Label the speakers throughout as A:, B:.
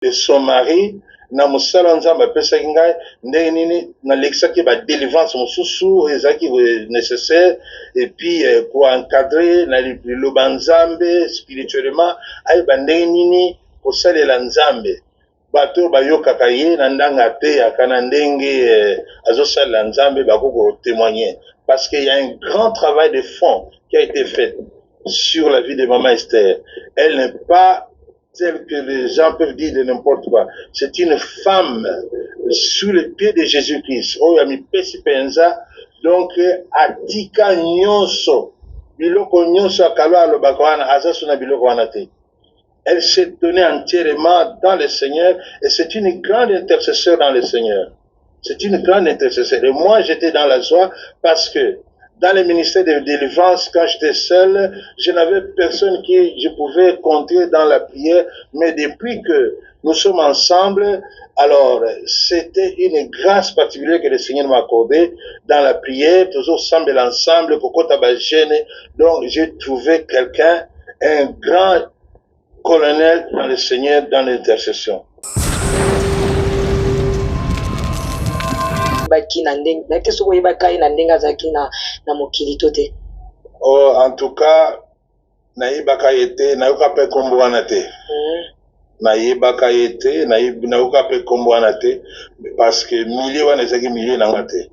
A: de son mari na mosala Nzambe apesaki ngai, ndenge nini nalekisaki ba delivrance mosusu oyo ezalaki nécessaire, et puis koencadre na liloba Nzambe spirituellement, ayeba ndenge nini kosalela Nzambe. Bato oyo bayokaka ye na ndanga ateyaka na ndenge azosalela Nzambe bakoki kotémoigner, parce qu'il y a un grand travail de fond qui a été fait sur la vie de Maman Esther. Elle n'est pas celle que les gens peuvent dire de n'importe quoi. C'est une femme sous les pieds de Jésus-Christ. Oyo amipesi penza, donc atika nyonso, biloko nyonso akalo alobaka wana, aza so na biloko wana te. Elle s'est donnée entièrement dans le Seigneur et c'est une grande intercesseur dans le Seigneur. C'est une grande intercesseur. Et moi, j'étais dans la joie parce que dans le ministère de délivrance, quand j'étais seul, je n'avais personne qui je pouvais compter dans la prière. Mais depuis que nous sommes ensemble, alors c'était une grâce particulière que le Seigneur m'a accordée dans la prière, toujours semble ensemble, kokota ba jeûne. Donc j'ai trouvé quelqu'un, un grand colonel dans le Seigneur, dans l'intercession.
B: Baki na ndenge nayaki soki oyebaka ye na ndenge azalaki na mokili to te?
A: Oh, en tout cas nayebaka ye te, nayoka mpe nkombo wana te. Nayebaka ye te, nayoka mpe nkombo wana te, parce que milieu wana ezalaki milieu na nga te.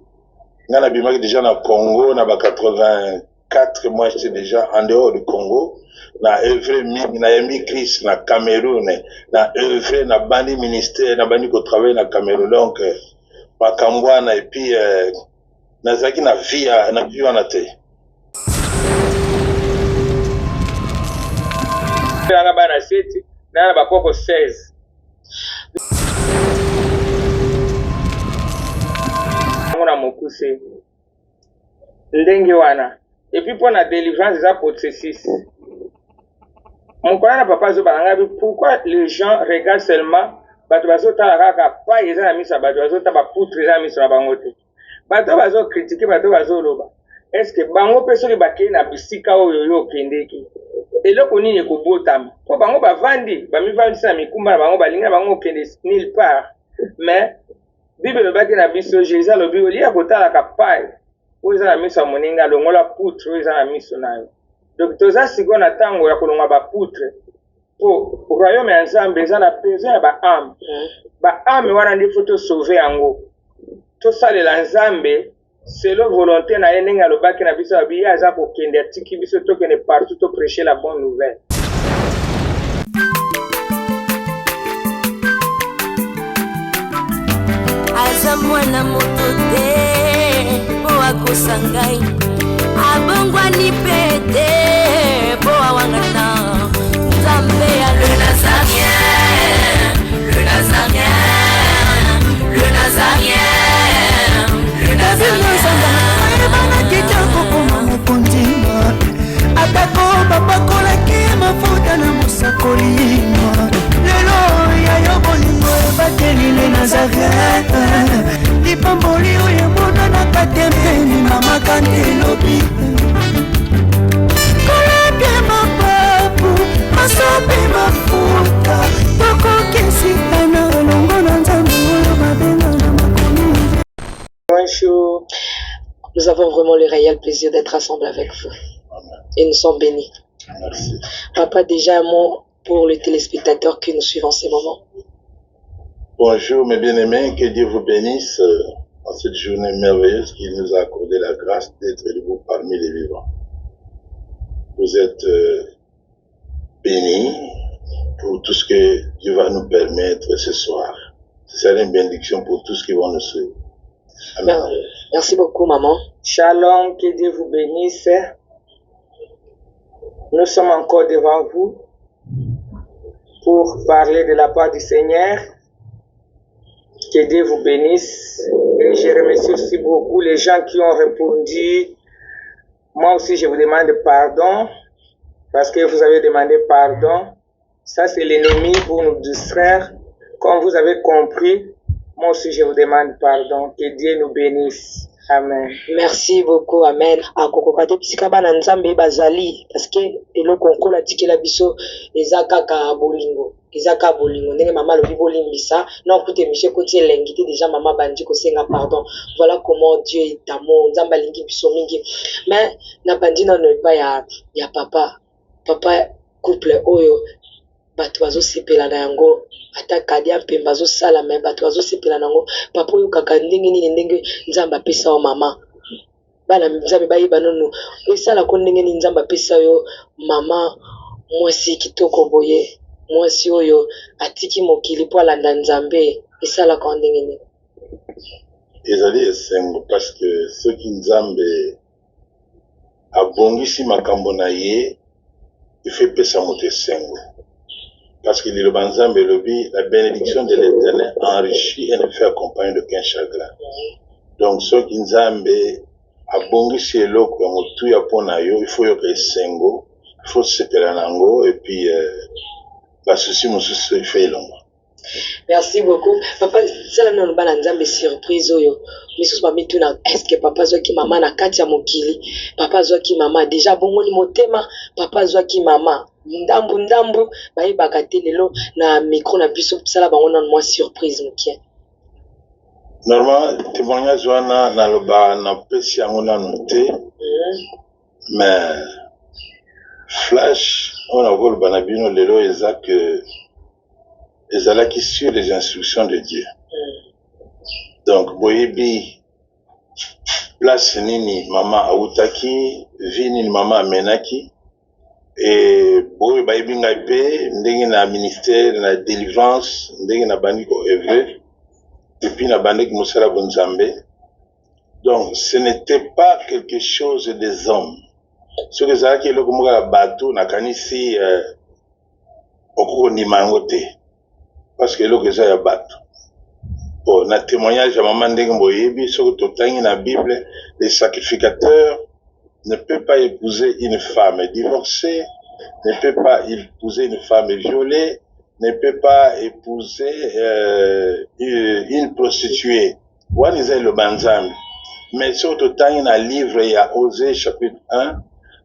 A: Nga nabimaki déjà na Congo na ba 84. Moi, j'étais déjà en dehors du Congo, na œuvre mingi, nayambi Christ na Cameroun, na œuvre, na bandi ministère, na bandi kotravaille na Cameroun. Donc makambo wana, et puis nazalaki na vie wana te.
C: Nanga bana 7 na bakoko 16 yango na mokuse ndenge wana. Et puis mpo na délivrance, eza processus. Mokolo na papa azobala ngai, pourquoi les gens regardent seulement, bato bazotala kaka paille eza na miso ya bato, bazotala bapoutre eza na miso na bango te? Bato bazocritiquer, bato bazoloba, est-ce bango mpe soki bakei na bisika oyo yo okendeki, eloko nini ekobotama? Mpo bango bavandi, bamivandisi na mikumba na bango, balingi na bango okende nulle part. Mais Bible elobaki na biso, Jésus alobi, olia kotalaka paille oyo eza na miso ya moninga, longola poutre oyo eza na miso na yo. Donc toza sikoyo na ntango ya kolonga bapoutre, mpo royaume ya Nzambe eza na besoin ya baâme. Baâme wana nde faut tosauver yango, tosalela Nzambe selon volonté na ye, ndenge alobaki na biso, abi ye aza kokende, atiki biso tokende partout toprêcher la bonne nouvelle.
D: Aza mwana moto te mpo akosa ngai, abongwani mpe te mpo awangana. Nzambe ya le Nazaréen, le Nazaréen, le Nazaréen, le Nazaréen.
E: Ayebanaki te kokoma mokonzi, atako bapakolaki mafuta na mosakoli. Lelo ya yo bolingo ebateli le Nazaret, lipamboli oyo emonanaka te mpe limamaka nde elobi kolapia mapapu masopi mafuta, tokokesitana elongo na Nzambe oyo babenga na makomi.
C: Bonjour.
B: Nous avons vraiment le réel plaisir d'être ensemble avec vous. Et nous sommes bénis.
A: Merci.
B: Papa, déjà un mot pour les téléspectateurs qui nous suivent en ce moment.
A: Bonjour mes bien-aimés, que Dieu vous bénisse en cette journée merveilleuse qu'il nous a accordé la grâce d'être debout parmi les vivants. Vous êtes bénis pour tout ce que Dieu va nous permettre ce soir. Ce sera une bénédiction pour tous qui vont nous suivre. Amen.
B: Merci beaucoup, maman.
C: Shalom, que Dieu vous bénisse. Nous sommes encore devant vous pour parler de la part du Seigneur. Que Dieu vous bénisse. Et je remercie aussi beaucoup les gens qui ont répondu. Moi aussi, je vous demande pardon parce que vous avez demandé pardon. Ça, c'est l'ennemi pour nous distraire. Comme vous avez compris, moi aussi, je vous demande pardon. Que Dieu nous bénisse. Amen.
B: Merci beaucoup, amen. Akokoka te bisika bana Nzambe bazali parce que eloko Nkolo atikela biso eza kaka bolingo. Eza kaka bolingo ndenge mama alobi bolimbisa. Non kutu emission ekoti elengi te dejà mama abandi kosenga pardon. Voilà comment Dieu est amour. Nzambe alingi biso mingi. Mais nabandi nano epai ya, ya papa. Papa couple oyo Batu bazosepela na yango ata kadia mpemba azosala mais batu bazosepela na yango papa oyokaka ndenge nini ndenge nzambe apesa yo mama bana nzambe bayeba nanu esalako ndenge nini nzambe apesa yo mama mwasi kitoko boye mwasi oyo atiki mokili po alanda nzambe esalaka yo ndenge nini?
A: Ezali esengo parce que soki nzambe abongisi makambo na ye il faut epesa moto esengo parce que liloba nzambe elobi la benediction de l'Eternel enrichit et ne fait accompagner d'aucun chagrin. Donc soki nzambe abongisi eloko ya motuya mpo na yo il faut oyoka esengo, il faut osepela na yango et puis euh, ba soucis mosusu il faut elongwa.
B: Merci beaucoup. Papa, sala nanu bana Nzambe surprise oyo. Misusu bamituna est-ce que papa azwaki mama na kati ya mokili? Papa azwaki mama deja abongoli motema, papa azwaki mama ndambu ndambu bayebaka te lelo na micro na biso sala bango nanu mwa surprise mokie.
A: Normalement témoignage wana naloba napesi yango nanu te mais flash oyo nakoloba na bino lelo eza que ezalaki sur les instructions de Dieu. Donc boyebi place nini mama awutaki, vie nini mama amenaki et boyo bayebi ngai mpe ndenge na ministère na delivrance ndenge nabandi ko œuvrer depuis nabandaki mosala bonzambe. Donc ce n'était pas quelque chose des hommes. Soki ezalaki eloko moko ya bato nakanisi euh, okoki kondima yango te parce que eloko eza ya bato po na témoignage ya mama ndenge boyebi soki totangi na bible les sacrificateurs ne peut pas épouser une femme divorcée ne peut pas épouser une femme violée ne peut pas épouser euh, une prostituée wana eza eloba nzambe mais soki totangi na livre ya Osée chapitre 1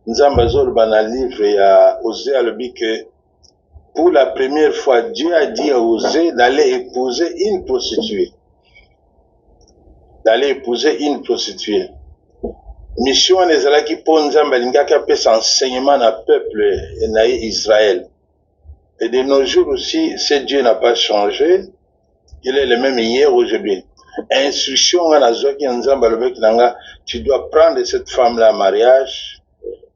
A: nzambe azoloba na livre ya Osée alobi que pour la première fois Dieu a dit à Osée d'aller épouser une prostituée d'aller épouser une prostituée mission wana ezalaki mpo nzambe alingaki apesa enseignement na peuple na ye Israël et de nos jours aussi ce Dieu n'a pas changé Il est le même hier, aujourd'hui. Instruction nga nazwaki ya Nzambe alobaki na nga, tu dois prendre cette femme là en mariage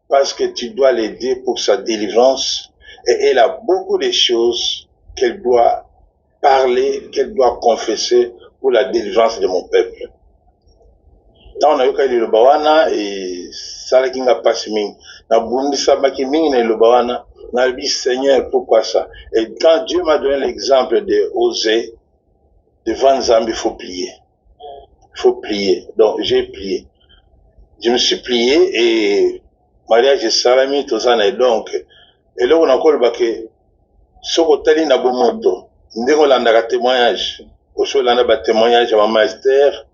A: parce que tu dois l'aider pour sa délivrance et elle a beaucoup de choses qu'elle doit parler, qu'elle doit confesser pour la délivrance de mon peuple. Ntango nayokaki liloba wana esalaki nga mpasi mingi, nabundisamaki mingi na liloba wana, nalobi Seigneur pourquoi ça? Et quand Dieu m'a donné l'exemple de Osée, devant Nzambe il faut plier, il faut plier. Donc j'ai plié, je me suis plié et mariage esalami toza na ye. Donc eloko nakoloba ke soki otali na bomoto ndenge olandaka témoignage, osi olanda ba témoignage ya mama Esther,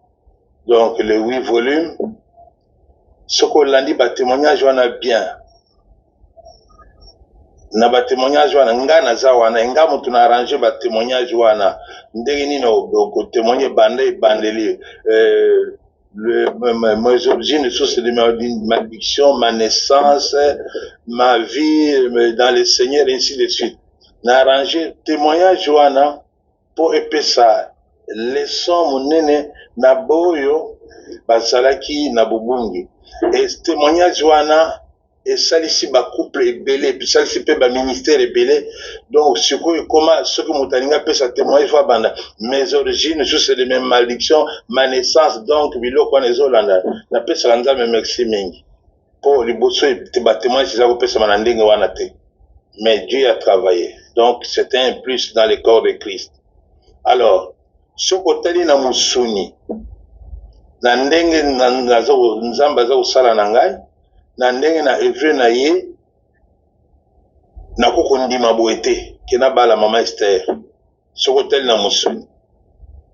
A: donc le 8 volume soki olandi ba témoignage wana bien na ba témoignage wana nga naza wana nga moto na arrange ba témoignage wana ndenge nini okotémoigne banda ebandeli euh, mes origines source de ma malédiction ma naissance ma vie euh, dans le Seigneur ainsi de suite na arrange témoignage wana mpo epesa leçon monene na baoyo bazalaki na bobungi. Et temoignage wana esalisi ba couple ebele, esalisi mpe ba ministère ebele. Donc sikoyo ekoma soki moto alingi apesa temoignage faut abanda mes origines, source de mes malédictions, ma naissance. Donc biloko wana ezolanda. Napesaka Nzambe merci mingi mpo liboso ba témoignage eza kopesama na ndenge wana te. Mais Dieu a travaillé. Donc c'est un plus dans le corps de Christ. Alors, soki otali na mosuni na ndenge Nzambe aza kosala na ngai, na ndenge na evre na ye, nakoki kondima boye te ke nabala mama Esther. Soki otali na mosuni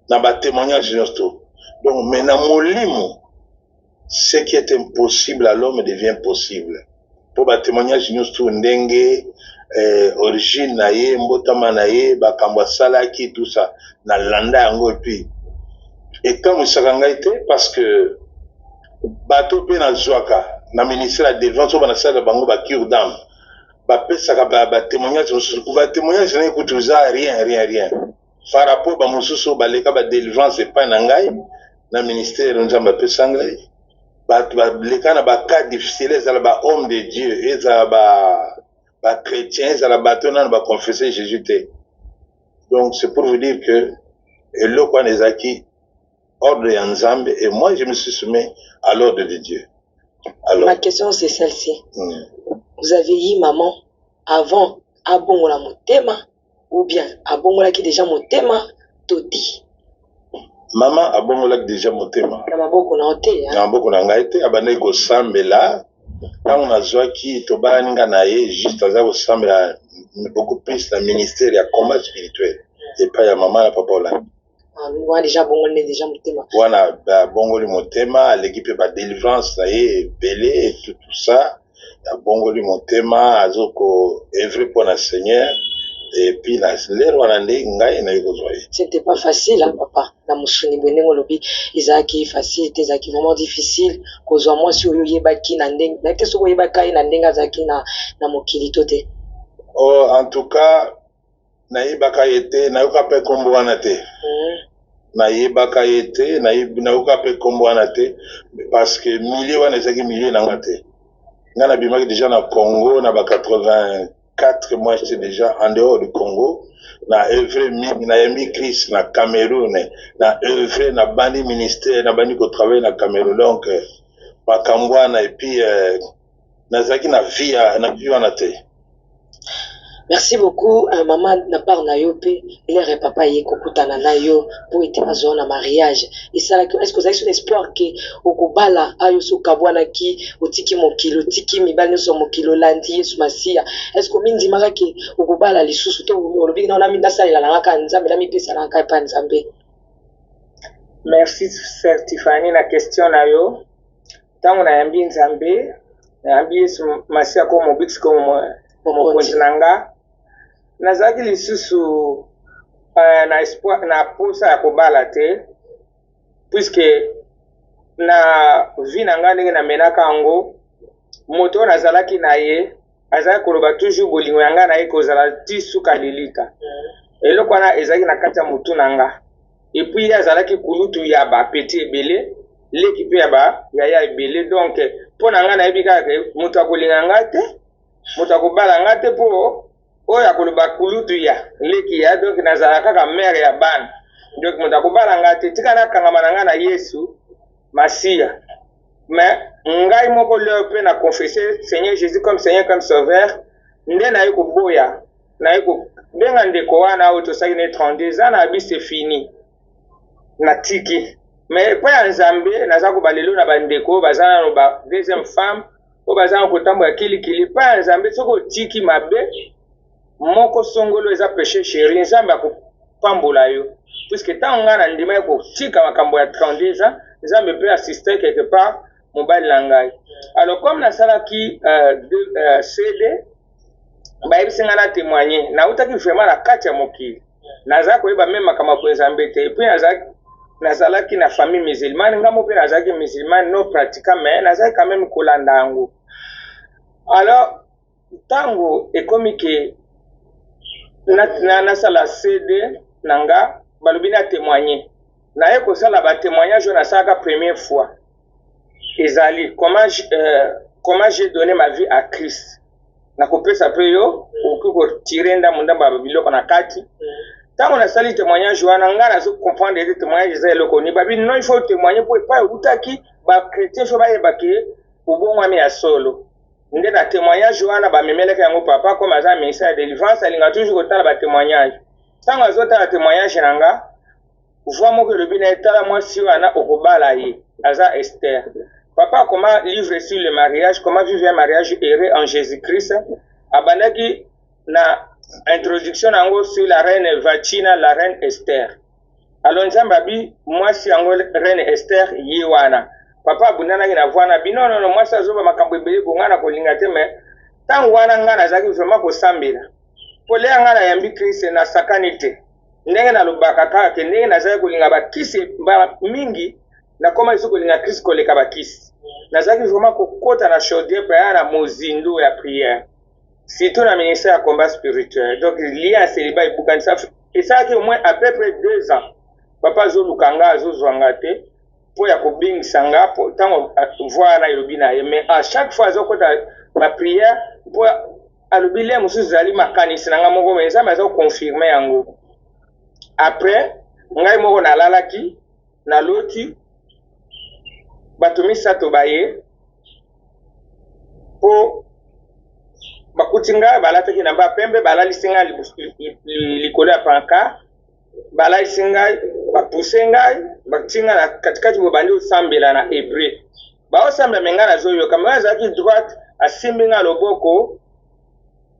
A: na ba témoignage nyonso to donc, mais na molimo. Ce qui est impossible à l'homme devient possible. Po ba temoignage nionso tout ndenge eh, origine na ye, mbotama na ye, bakambo asalaki tout ça, nalanda yango et puis ekamwisaka ngai te parce que bato mpe nazwaka na ministère ya délivrance oyo banasalaka bango ba cure d'âme bapesaka ba témoignage mosusu, ba témoignage na ye kutu eza rien rien rien par rapport ba mosusu baleka ba délivrance epai na ngai na ministère Nzambe apesa ngai. Bato baleka na ba cas difficile, ezala ba homme de Dieu, ezala ba chrétien, ezala bato nano ba confesser Jésus te. Donc c'est pour vous dire que eloko wana ezalaki ordre ya Nzambe et moi je me suis soumis à l'ordre de Dieu. Alors,
B: ma question c'est celle-ci. Vous avez eu maman avant abongola motema ou bien abongolaki déjà motema to te?
A: Mama abongolaki déjà motema.
B: Na maboko na yo te?
A: Na maboko na ngai te. Abandaki kosambela ntango nazwaki, tobalani nga na ye, juste aza kosambela beaucoup plus na ministère ya combat spirituel epai ya mama na papa Olangi.
B: Wana déjà abongoli nde déjà motema.
A: Wana abongoli motema, aleki mpe ba délivrance na ye ebele, tout, tout ça, abongoli motema, azoko œuvrer mpo na Seigneur et puis na lere wana nde ngai naye kozwa ye.
B: C'était pas facile, hein, papa. Na mosuni boye, ndenge olobi, ezalaki facile te, ezalaki vraiment difficile kozwa mwasi oyo oyebaki na ndenge, nayebi te soki oyebaka ye na ndenge azalaki na mokili to te.
A: Oh, en tout cas nayebaka ye te, nayoka mpe nkombo wana te. Nayebaka ye te, nayoka mpe nkombo wana te parce que milieu wana ezalaki milieu na nga te. Nga nabimaki déjà na Congo na ba 84, moi j'étais déjà en dehors du Congo, na œuvre mingi, nayambi Christ na Cameroun, na œuvre, na bandi ministère, na bandi kotravailler na Cameroun. Donc makambo wana et puis nazalaki na vie wana te.
B: Merci beaucoup, mama. Na part na yo mpe, lere papa ye kokutana na yo mpo ete azwa na mariage, esalaki, est ce que ozalaki so na espoir ke okobala ayo? So okabwanaki, otiki mokili, otiki mibali nyonso ya mokili, olandi Yesu Masiya, est ce que omindimaka ke okobala lisusu to olobi na nasalela na kaka Nzambe, namipesa na kaka epa Nzambe?
C: Merci, sœur Tiffany, na question na yo. Ntango nayambi Nzambe, nayambi Yesu Masiya ko mobikisi, ko mokonzi na nga, nazalaki lisusu na espoir, na posa ya kobala te, puisque na vie na nga, ndenge namenaka yango, moto oyo nazalaki na ye azalaki koloba toujours bolingo ya ngai na ye kozala ti suka lilita. Eloko wana ezalaki na kati ya motu na nga. Et puis ye azalaki kulutu ya bapetits ebele, leki mpe ya bayaya ebele. Donc mpo na ngai, nayebi kaka ke moto akolinga ngai te, moto akobala ngai te, mpo oyo akoloba kulutu ya leki ya, donc nazala kaka mère ya bana, donc moto akobala ngai te, tika nakangama na ngai na Yesu Masiya. Mais ngai moko leo mpe na confesse Seigneur Jésus comme Seigneur, comme Sauveur, nde naye koboya, naye kobenga ndeko wana oyo tosalaki ne 32 ans na abi c'est fini, natiki. Mais epai ya Nzambe, naza koba lelo na bandeko oyo baza nano ba deuxième femme, oyo baza na kotambola kilikili, epai ya Nzambe, soki otiki mabe moko songolo, eza péché chéri, Nzambe akopambola yo, puisque ntango ngai na ndimaki kotika makambo ya 32 ans, Nzambe mpe assiste quelque part mobali na ngai. Alors comme nasalaki CD, bayebisi ngai na témoigner. Nautaki vraiment na kati ya mokili, naza koyeba même makambo ya Nzambe te. Et puis nazalaki na famille musulmane, ngai mo mpe nazalaki musulmane non pratiquant, mais nazalaki quand même kolanda yango. Alors ntango ekomi ke nasala CD na nga, balobi na témoigner, naye kosala batémoignage oyo nasalaka première fois, ezali comment j'ai donné ma vie à Christ. Nakopesa mpe yo, okoki kotirer ndambo ndambo ya biloko na kati. Ntango nasali témoignage wana, ngai nazo comprendre ete témoignage eza eloko nini. Babi non, il faut témoigner mpo epai eutaki, bachrétien faut bayeba ke obongwami ya solo. Nde na témoignage wana bamemelaki yango papa. Comme aza ministère ya délivrance, alingaka toujours kotala batémoignage. Ntango azotala témoignage na nga, voix moko elobi na ye: "Tala mwasi wana okobala ye, aza Esther." Papa akoma livre sur le mariage, Comment vivre un mariage heureux en Jésus Christ. Abandaki na introduction na yango sur la reine Vachina, la reine Esther. Alors Nzambe abi mwasi yango, reine Esther, ye wana. Papa abundanaki na voix na bino, nono mwasi azoba makambo ebele bo ngai nakolinga te, mais ntango wana ngai nazalaki vraiment kosambela mpo leya ngai nayambi Christ nasakani te. Ndenge nalobaka kaka ke ndenge nazalaki kolinga bakisi mingi, nakomaki lisusu kolinga Christ koleka bakisi. Nazalaki vraiment kokota na chaudière mpe na mozindo ya prière, surtout na ministère ya combat spirituel. Donc lien ya celibat ebukani, esalaki au moins à peu près 2 ans papa azoluka nga, azozwa nga te mpo ya kobengisa nga mpo ntango voix wana elobi na ye, mais à chaque fois azokota ba prière mpo alobi lien mosusu ezali makanisi na nga moko, mais Nzambe aza koconfirme yango. Après ngai moko nalalaki, naloti bato misato baye mpo bakuti ngai balataki na ba pembe, balalisi ngai likolo ya pancarte, balalisi ngai, bapuse ngai, batie ngai na katikati boye, bandi osambela na hébreu, baosambela me ngai nazoyoka. Me azalaki droite, asimbi ngai loboko,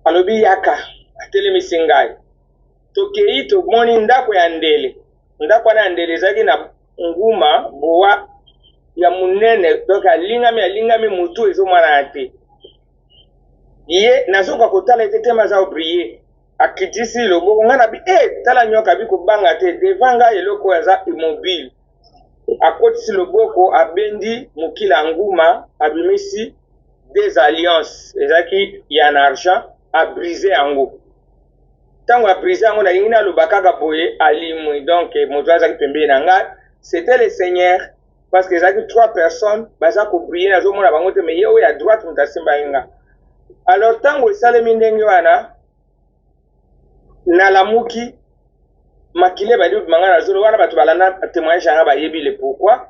C: alobi yaka, atelemisi ngai, tokei, tomoni ndako ya ndele. Ndako wana ya ndele ezalaki na nguma boa ya monene, donc alingami, alingami, mutu ezomonana te. Ye nazoka kotala ete tema aza obriller, akitisi loboko, ngai nabi e tala nyoka, abi kobanga te, devant ngai eloko oyo aza immobile. Akotisi loboko, abendi mokila ya nguma, abimisi des alliances ezalaki ya na argent, abrise yango. Ntango abrise yango, nalingi naloba kaka boye, alimwi. Donc moto azalaki pembeni na ngai, c'était le Seigneur, parce que ezalaki trois personnes baza kobriller, nazomona bango te, mais ye oyo ya droite moto asimbaki nga. Alors ntango esalemi ndenge wana, nalamuki, makili ebandi kobima ngai na zolo wana. Bato balanda témoignage yanga bayebi le pourquoi.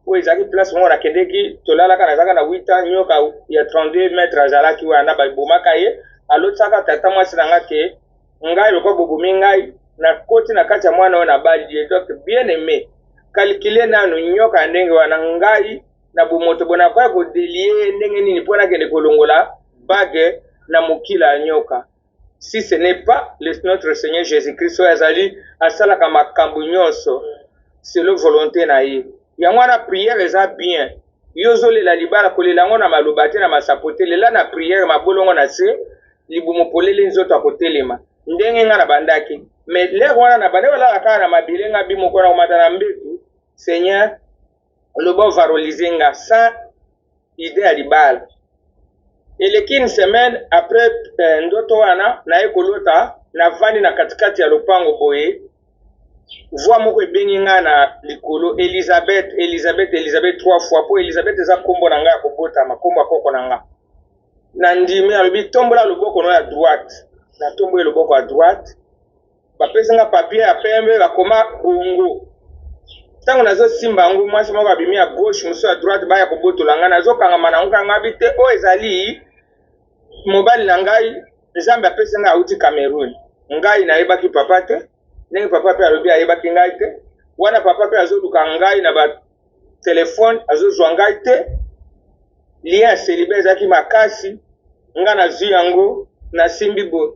C: Oyo ezalaki place moko nakendeki, tolalaka, nazalaka na 8 ans, nyoka ya 32 mètre azalaki wana, babomaka ye. Alotisaka tata mwasi na nga ke ngai lokola bobomi ngai, nakoti na kati ya mwana oyo nabali ye. Donc bien aimé, calcule nanu nyoka ya ndenge wana, ngai na bomoto bo nakoya kodélier ndenge nini mpo nakende kolongola bague na mokila ya nyoka, si ce n'est pas le, notre Seigneur Jésus-Christ oyo azali asalaka makambo nyonso selon volonté na ye. Yango wana prière eza bien. Yo ozolela libala, kolela yango na maloba te, na masapo te, lela na prière, mabolongo na se, libumu polele, nzoto akotelema ndenge nga na bandaki. Mais l'heure wana na bandaki olala kaka na mabele, nga bi moko na komata na mbetu, Seigneur loba ovalorize nga sans idée ya libala. Eleki une semaine après ndoto wana, naye kolota navandi na katikati ya lopango boye, voix moko ebengi nga na likolo: Elizabeth, Elizabeth, Elizabeth, trois fois, mpo Elizabeth eza nkombo na ngai ya kobotama, nkombo ya koko na nga. Na ndimi, alobi tombola loboko no ya droite. Natomboli loboko ya droite, bapesi nga papier ya pembe, bakoma bongo. Ntango nazosimba yango, mwasi moko abimi ya gauche, mosusu ya droite, baya kobotola ngai, nazokangama na yango kanga bi te, oyo ezali mobali na ngai, Nzambe apesi ngai, auti Cameroun. Ngai nayebaki papa te, ndenge papa mpe alobi ayebaki ngai te. Wana papa mpe azoluka ngai na batelefone, azozwa ngai te. Lien ya celibat ezalaki makasi. Ngai nazwi yango, nasimbi boye,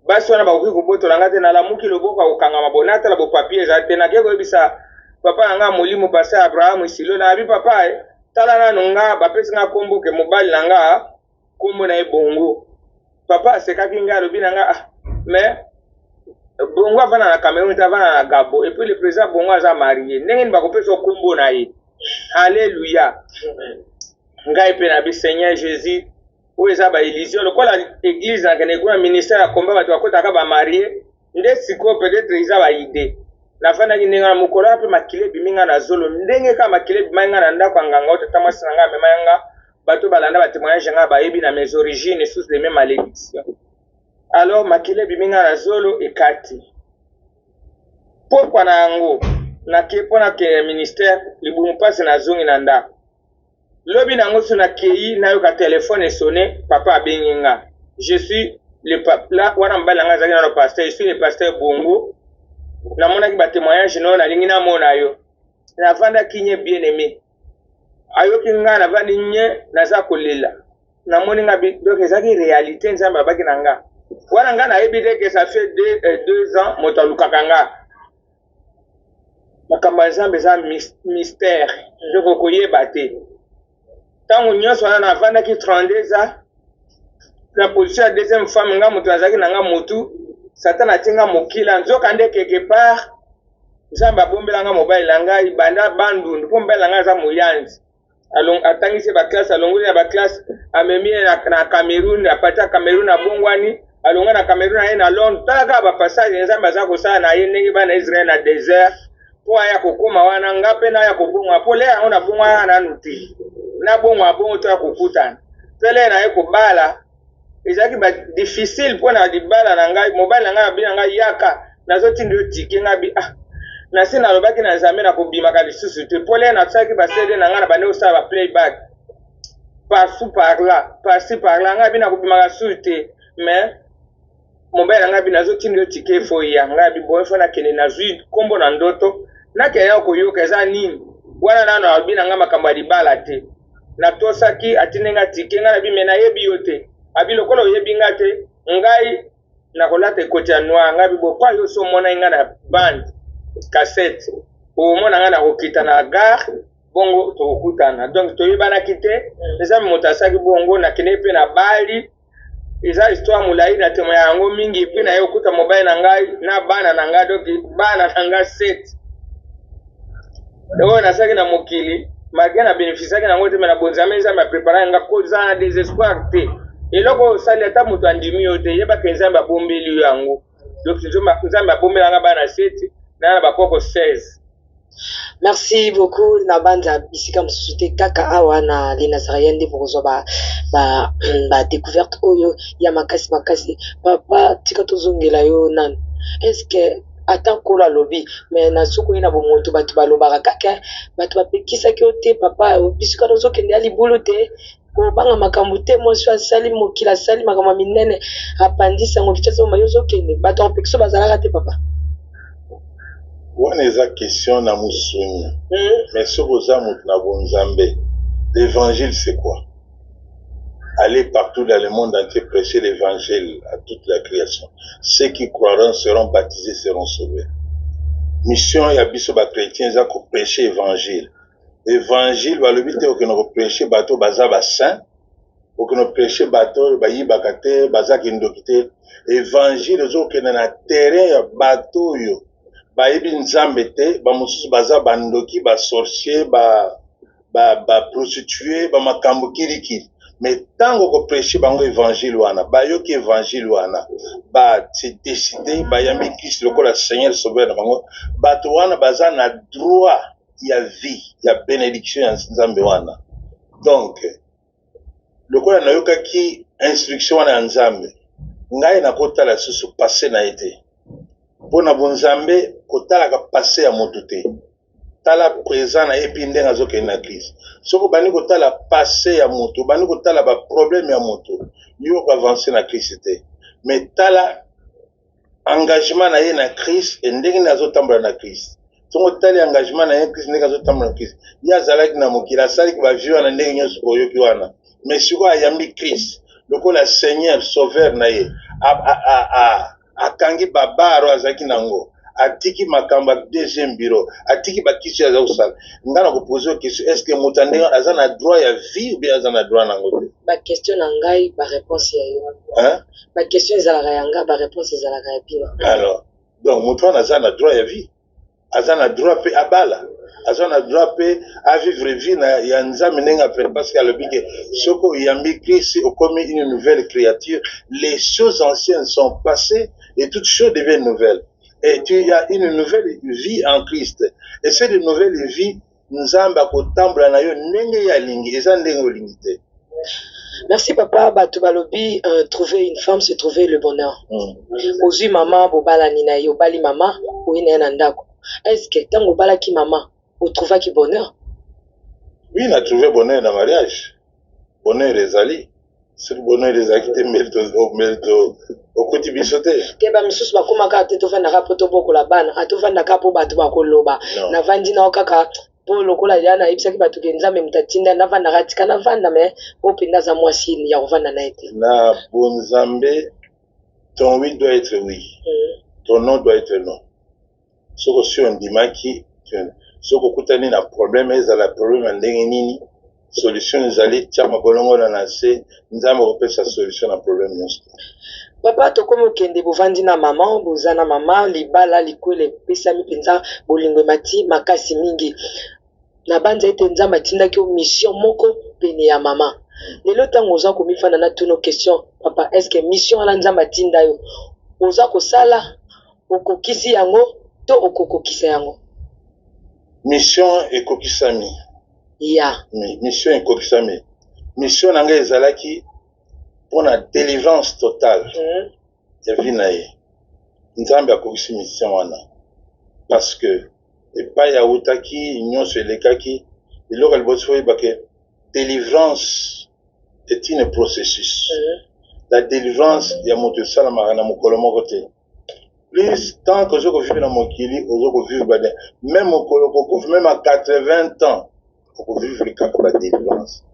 C: basi wana bakoki kobotola ngai te. Nalamuki, loboko akokangama boye, natala bopapier eza te. Nake koyebisa papa na ngai molimo, pasteur Abraham Isilo, nayebi papa e, tala nanu nga bapesi nga kombo ke mobali na nga kombo na ye Bongo. Papa asekaki ngai, alobi na nga: ah, mais Bongo avanda na Cameroun te, avanda na Gabon, et puis le président Bongo aza marié, ndenge nini bakopesa kombo na ye? Alleluya! Ngai mpe nabi: Seigneur Jésus, oyo eza baillusion. Lokola église nakende kuna, ministère ya komba, bato bakotaka bamarie nde sikoyo peut-être eza baidée. Nafandaki ndenge wana mokolo wana mpe makili ebimi nga na zolo, ndenge kaka makili ebimaki nga na ndako ya nganga oyo tata mwasi na ngai amema nga. Bato balanda batémoignage nga bayebi na mes origines, source de mes malédictions. Alors makili ebimi nga na zolo, ekati pokwa na yango, nake mpo nakende ministère, libumu mpasi, nazongi na ndako. Lobi nango so nakei, nayoka telefone esonne, papa abengi nga: je suis le la wana mobali na ngai azalaki nano pasteur, je suis le pasteur Bongo, namonaki batémoignage no, nalingi namona yo. Navandaki nye, bien aimé, ayoki ngai navandi nye, naza kolela, namoni nga. Donc ezalaki réalité. Nzambe abaki na nga wana, nga nayebi te ke ça fait 2 ans moto alukaka nga. Makambo ya Nzambe eza mystère, nde okoyeba te. Ntango nyonso wana navandaki 32 ans na position ya deuxième femme, nga moto nazalaki na nga motu, Satan atie nga mokila, nzoka nde quelque part Nzambe abombela nga mobali na ngai banda Bandundu, mpo mobali na ngai aza moyanzi. Atangisi ye baklasse, alongoli na baklasse, amemi ye na Cameroun, apati ya Cameroun abongwani, alongwa na Cameroun aye na Londres. Tala kaka bapassage Nzambe aza kosala na ye ndenge bana Israël na desert mpo aya kokoma wana, nga mpe naya kobongwa, mpo lere yango nabongwaka nanu te, nabongwa bongo to ya kokutana mpe lere naye kobala ezalaki ba difficile mpo na libala na ngai. Mobali na ngai abi na ngai, yaka nazotinda yo tike. Ngai abi, ah, nasi nalobaki na Nzambe nakobimaka lisusu te, mpo lere nasalaki ba CD na ngai na bandi kosala ba playback par-ci par-là, par-ci par-là, ngai abi nakobimaka lisusu te. Mais mobali na ngai abi, nazotinda yo tike, fo ya ngai abi boye, fo nakende. Nazwi nkombo na ndoto, nakende ya koyoka eza nini wana. Nano alobi na ngai makambo ya libala te. Natosaki, atindi ngai tike. Ngai nabi, me nayebi yo te. Abi, lokola oyebi ngai te, ngai nakolata ekoti ya noir. Ngai bi, bokwa yo so omonaki ngai na bande cassette, omona ngai nakokita na gare, bongo tokokutana. Donc toyebanaki te, Nzambe moto asalaki bongo. Nakendeki mpe na bali, eza histoire molai na tema yango mingi. Epuis naye okuta mobali na ngai na bana na ngai, donc bana na ngai 7 oyo nasalaki na mokili, malgré na bénéficiaki nango te, me na bonzambe Nzambe aprepara nga. Kozala na désespoir te. Eloko oyo osali, ata moto andimi yo te, yebaka Nzambe abombeli yo yango. Donc Nzambe abombelanga bana 7 na bakoko 16.
B: Merci beaucoup. Na banza bisika mosusu te, kaka awa na Les Nazaréens nde bokozwa ba découverte oyo ya makasi makasi. Papa, tika tozongela yo nanu. Est ce que ata Nkolo alobi, me na soki oye na bomoto, bato balobaka kaka, bato bapekisaki yo te, papa, bisika ozokende ya libulu te, kobanga makambo te, mwasi oyo asali mokili, asali makambo ya minene, apandisi yango Kinshasa, yo ozokende, bato ya kopekisa bazalaka te, papa?
A: Wana eza question na mosuni. Mais soki oza moto na bonzambe, l'évangile, c'est quoi? Aller partout dans le monde entier, prêcher l'évangile à toute la création. Ceux qui croiront seront baptisés, seront sauvés. Mission ya biso bachrétien eza koprêcher évangile. Évangile, balobi te okende koprêcher bato baza basaint, okende koprêcher bato oyo bayibaka te, baza kindoki te. Évangile ezokende na terrain ya bato oyo bayebi Nzambe te, bamosusu baza bandoki, basorcier, ba baprostitue, ba bamakambo kilikili. Mais ntango okoprêcher bango évangile wana, bayoki évangile wana, base décide, bayambi Kristo lokola Seigneur Sauveur na bango, bato wana baza na droit ya vie, ya bénédiction ya Nzambe wana. Donc lokola nayokaki instruction wana ya Nzambe, ngai nakotala susu passé na ye te. Mpo na bonzambe, kotalaka passé ya moto te, tala présent na ye mpi ndenge azokende na crise. Soki obandi kotala passé ya moto, obandi kotala baproblème ya moto, yo koavance na crise te. Mais tala engagement na ye na crise e ndenge nini azotambola na crise. Soki otali engagement na ye crise, ndenge azotambola na crise, ye azalaki na mokili, asalaki bavie wana ndenge nyonso boyoki wana, mais sikoyo ayambi Christ lokola Seigneur Sauveur na ye, akangi babaro azalaki nango, atiki makambo ya deuxième bureau, atiki bakisi oyo aza kosala. Nga na kopose yo question: est ce que moto ya ndenge aza na droit ya vie ou bien aza na droit nango te?
B: Baquestion na ngai, baréponse ya yo.
A: Hein?
B: Baquestion ezalaka ya nga, baréponse ezalaka ya bino.
A: Alors donc moto wana aza na droit ya vie, aza na droit mpe abala, aza na droit mpe avivre vie na ya Nzambe ndenge après, parce que alobi ke soki oyambi Christ, okomi une nouvelle créature, les choses anciennes sont passées et toutes choses deviennent nouvelles, et tu as une nouvelle vie en Christ. Et cette nouvelle vie, Nzambe akotambola na yo ndenge ye alingi, eza ndenge olingi te.
B: Merci papa. Bato balobi trouver une femme, c'est trouver le bonheur. Ozwi mama, bobalani na ye, obali mama, oyi na ye na ndako. Est ce que ntango obalaki mama, otrouvaki bonheur?
A: Oui, na trouvé bonheur na mariage. Bonheur ezali. Soki bonheur ezalaki te, mbele okuti biso te.
B: Te, bamisusu bakomaka te, tovandaka mpo tobokola bana, atovandaka mpo bato bakoloba. Navandi nao kaka mpo lokola ya nayebisaki bato ke Nzambe moto atinda navandaka, tika navanda, me oyo mpenza aza mwasi ya kovanda na ye te.
A: Na bonzambe, ton oui doit être oui, ton non doit être non. Soki osi ondimaki Soki okutani na problème, ezala problème ya ndenge nini, solution ezali, tia mabolongo na se, Nzambe akopesa solution na problème nyonso.
B: Papa, tokomi okende, bovandi na mama, boza na mama, libala likwela epesami mpenza, bolingo emati makasi mingi. Nabanza ete Nzambe atindaki yo mission moko pene ya mama. Lelo ntango oza komifanda na tuno question, papa, est ce que mission wana Nzambe atinda yo oza kosala, okokisi yango to okokokisa yango?
A: Mission ekokisami.
B: Ya.
A: Mission ekokisami. Mission na ngai ezalaki mpona délivrance totale ya vie na ye. Nzambe akokisi mission wana parce que epai awutaki nyonso elekaki. Eloko ya liboso, oyeba ke délivrance est une processus. La délivrance ya moto esalamaka na mokolo moko te. Plus tant que oza kovivre na mokili, oza kovivre ba même mokolo kokufa, même à 80 ans, okovivre kaka ba délivrance.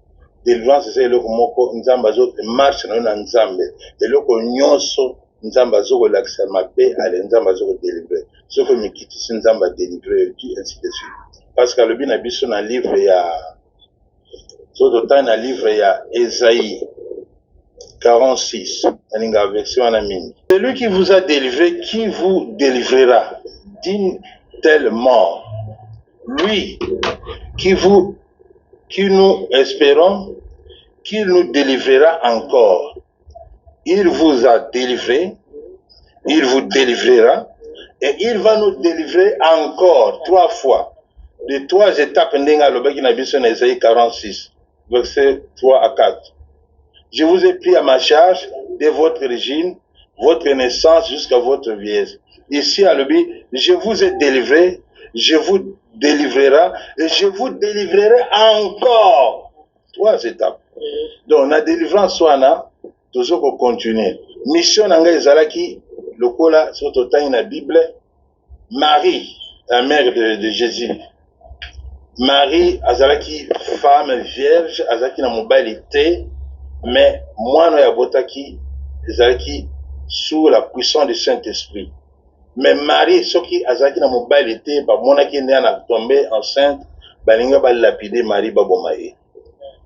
A: Délivrance eza eloko moko Nzambe azo marche na yo na Nzambe. Eloko nyonso Nzambe azokolakisa mabe, ale Nzambe azokodélivre. Soki omikitisi, Nzambe adélivre yo, ainsi de suite, parce que alobi na biso na livre ya, soki totali na livre ya Esaïe 46, nalingaka verset wana mingi: "Celui qui vous a délivré, qui vous délivrera d'une telle mort, lui qui nous espérons qu'il nous délivrera encore. Il vous a délivré, il vous délivrera et il va nous délivrer encore." Trois fois, de trois étapes, ndenge alobaki na biso na Esaïe 46 verset 3 à 4: "Je vous ai pris à ma charge de votre régime, votre naissance jusqu'à votre vieillesse." Ici, alobi: "Je vous ai délivré, je vous délivrera et je vous délivrerai encore." Trois étapes. Donc, la délivrance wana, toujours continuer. Mission na ngai ezalaki lokola soki totangi na Bible, Marie, la mère de Jésus. Marie azalaki femme vierge, azalaki na mobali te, mais mwana oyo abotaki ezalaki sous la puissance du Saint-Esprit. Mais Marie, soki azalaki na mobali te, bamonaki nde na tombe enceinte, balingi balapide Marie, baboma ye.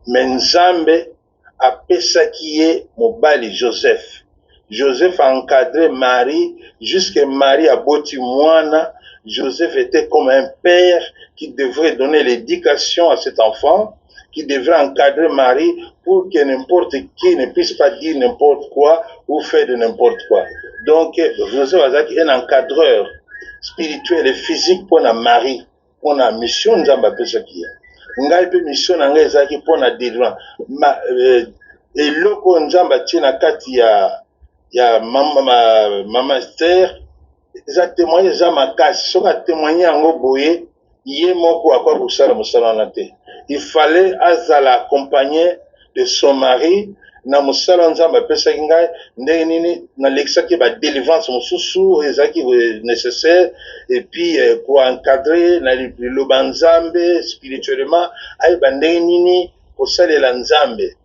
A: Mais Nzambe apesaki ye mobali Joseph. Joseph a encadré Marie jusque Marie aboti mwana. Joseph était comme un père qui devrait donner l'éducation à cet enfant, qui devrait encadrer Marie pour que n'importe qui ne puisse pas dire n'importe quoi ou faire de n'importe quoi. Donc, Joseph azalaki un encadreur spirituel et physique pour la Marie, pour la mission Nzambe apesaki ye. Ngai mpe mission na ngai ezalaki mpo na délivrance. Eloko Nzambe atie na kati ya mama Esther eza témoigne, eza makasi. Soki atémoigne yango boye, ye moko akoki kosala mosala wana te. Il fallait azala accompagné de son mari na mosala Nzambe apesaki ngai. Ndenge nini nalekisaki badélivrance mosusu oyo ezalaki nécessaire, et puis koencadre na liloba Nzambe spirituellement, ayeba ndenge nini kosalela Nzambe.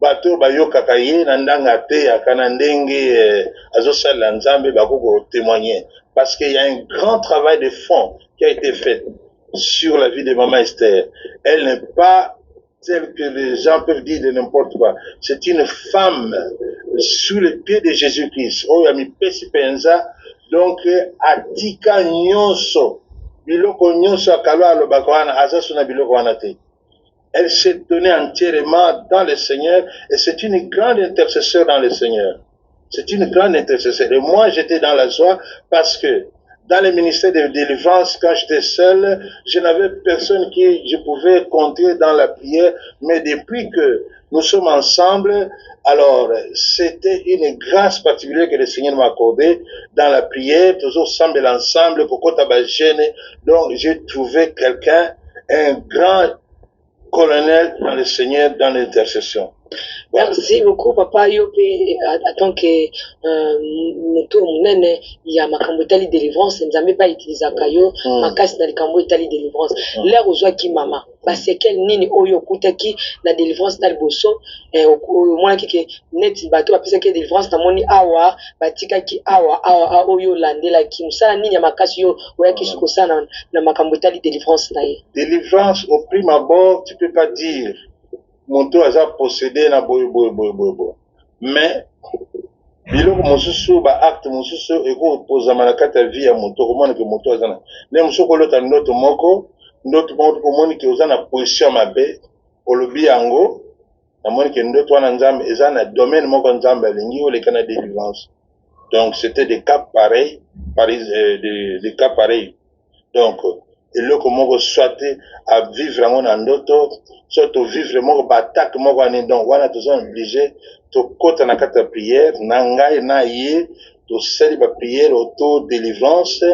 A: Bato oyo bayokaka ye na ndenge ateyaka, na ndenge azosalela Nzambe, bakoki kotémoigner, parce qu'il y a un grand travail de fond qui a été fait sur la vie de maman Esther. Elle n'est pas celle que les gens peuvent dire de n'importe quoi. C'est une femme sous les pieds de Jésus-Christ. Oyo amipesi mpenza, donc atika nyonso, biloko nyonso akalo alobaka wana, aza so na biloko wana te. Elle s'est donnée entièrement dans le Seigneur et c'est une grande intercesseur dans le Seigneur. C'est une grande intercesseur. Et moi, j'étais dans la joie parce que dans le ministère de délivrance, quand j'étais seul, je n'avais personne qui je pouvais compter dans la prière. Mais depuis que nous sommes ensemble, alors c'était une grâce particulière que le Seigneur m'a accordée dans la prière, toujours ensemble, ensemble, pour gêne. Donc j'ai trouvé quelqu'un, un grand colonel dans le Seigneur, dans l'intercession.
B: Merci beaucoup papa. Yo mpe en tant que moto monene ya makambo etali délivrance, Nzambe mpe autilisaka yo makasi na likambo etali délivrance. L'heure ozwaki mama, basekele nini oyo okutaki na délivrance na liboso, omonaki ke neti bato bapesaki délivrance, namoni awa batikaki awa awa awa, oyo olandelaki mosala nini ya makasi yo oyaki kosala na makambo etali délivrance na ye?
A: Délivrance, au prime abord, tu peux pas dire moto aza possédé na boye boye boye boye boye, mais biloko mosusu, baacte mosusu ekopozama na kati ya vie ya moto. Okomona ke moto aza na nde mosusu, okolota ndoto moko, ndoto moko omoni ke oza na position mabe. Olobi yango, namoni ke ndoto wana Nzambe eza na domaine moko, Nzambe alingi oleka na délivrance. Donc c'était des cas pareils, pareil, des cas pareils. Donc eloko moko, soit avivre yango na ndoto, soit tovivre moko baattaque moko ani. Donc wana toza obligé tokɔta na kati ya prière na ngai na ye, tosali baprière auto délivrance,